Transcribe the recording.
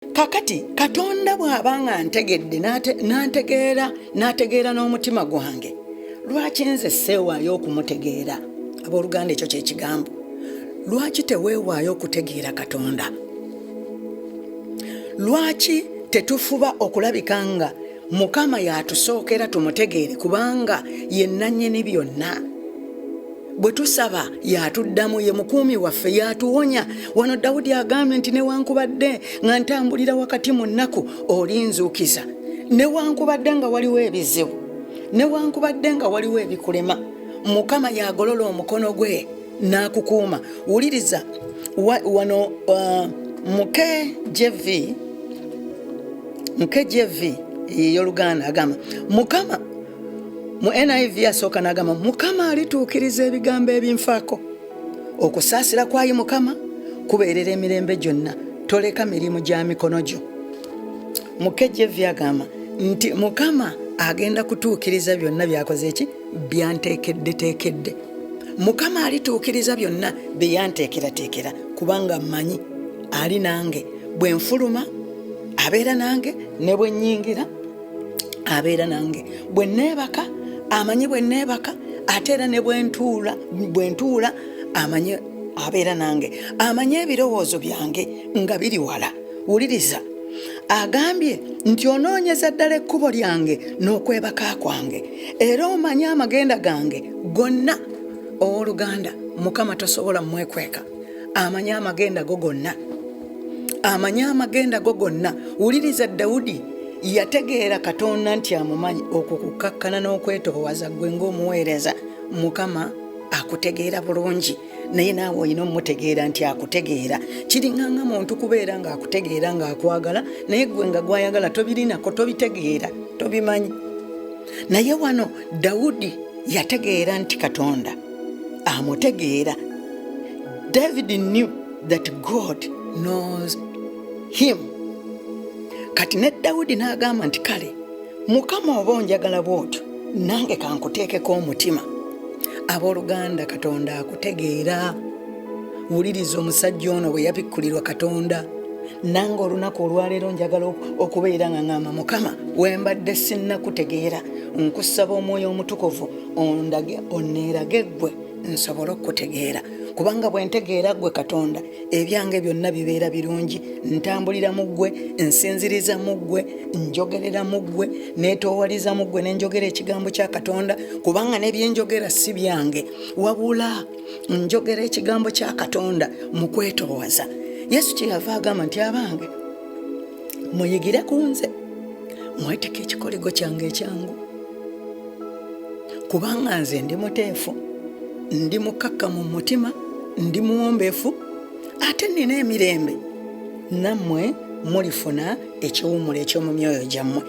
Kakati Katonda bw'aba nga ntegedde n'antegeera n'ategeera n'omutima gwange, lwaki nze seewaayo okumutegeera? Abooluganda, ekyo kye kigambo. Lwaki teweewaayo okutegeera Katonda? Lwaki tetufuba okulabika nga Mukama y'atusookera tumutegeere, kubanga ye nnannyini byonna? Bwe tusaba y'atuddamu, ye mukuumi waffe, y'atuwonya. Wano Dawudi agambye nti, newankubadde nga ntambulira wakati mu nnaku, olinzuukiza. Newankubadde nga waliwo ebizibu, newankubadde nga waliwo ebikulema, Mukama y'agolola omukono gwe n'akukuuma. Wuliriza wano mu KJV, mu KJV ey'Oluganda agamba Mukama, mu NIV asooka n'agamba, Mukama alituukiriza ebigambo ebinfaako, okusaasira kwayi Mukama kubeerera emirembe gyonna, toleka mirimu gya mikono gyo. Mu KJV agamba nti Mukama agenda kutuukiriza byonna byakoze eki byanteekeddeteekedde. Mukama alituukiriza byonna bye yanteekerateekera, kubanga mmanyi ali nange. Bwe nfuluma abeera nange, ne bwe nnyingira abeera nange, bwe neebaka amanyi bwe neebaka, ate era ne bwentuula bwe ntuula amanyi abeera nange, amanyi ebirowoozo byange nga biri wala. Wuliriza, agambye nti onoonyeza ddala ekkubo lyange n'okwebaka kwange, era omanyi amagenda gange gonna. Owooluganda, Mukama tosobola mwekweka, amanyi amagenda go gonna, amanyi amagenda go gonna. Wuliriza, Dawudi yategeera Katonda nti amumanyi. Okwo kukkakkana n'okwetoowaza ggwe ng'omuweereza. Mukama akutegeera bulungi, naye naawe olina omutegeera nti akutegeera. Kiringanga muntu kubeera ng'akutegeera, ng'akwagala, naye gwe nga gwayagala tobirinako, tobitegeera, tobimanyi. Naye wano Dawudi yategeera nti Katonda amutegeera. David knew that God knows him. Kati ne Dawudi n'agamba nti, kale Mukama, oba onjagala bwotyo, nange kankuteekeko omutima. Abooluganda, Katonda akutegeera. Wuliriza omusajja ono bwe yabikkulirwa Katonda. Nange olunaku olwaleero njagala okubeera nga ŋŋamba, Mukama, wembadde sinnakutegeera, nkusaba Omwoyo Omutukuvu ondage, onneerage ggwe, nsobole okukutegeera, kubanga bwe ntegeera ggwe Katonda, ebyange byonna bibeera birungi. Ntambulira mu ggwe, nsinziriza mu ggwe, njogerera mu ggwe, neetoowaliza mu ggwe, nenjogera ekigambo kya Katonda, kubanga nebyenjogera si byange, wabula njogera ekigambo kya Katonda mu kwetoowaza. Yesu kyeyava agamba nti, abange, muyigire ku nze, mweteke ekikoligo kyange ekyangu, kubanga nze ndi muteefu, ndi mukakka mu mutima, ndi muwombeefu, ate nina emirembe, nammwe mulifuna ekiwummulo eky'omu myoyo gyammwe.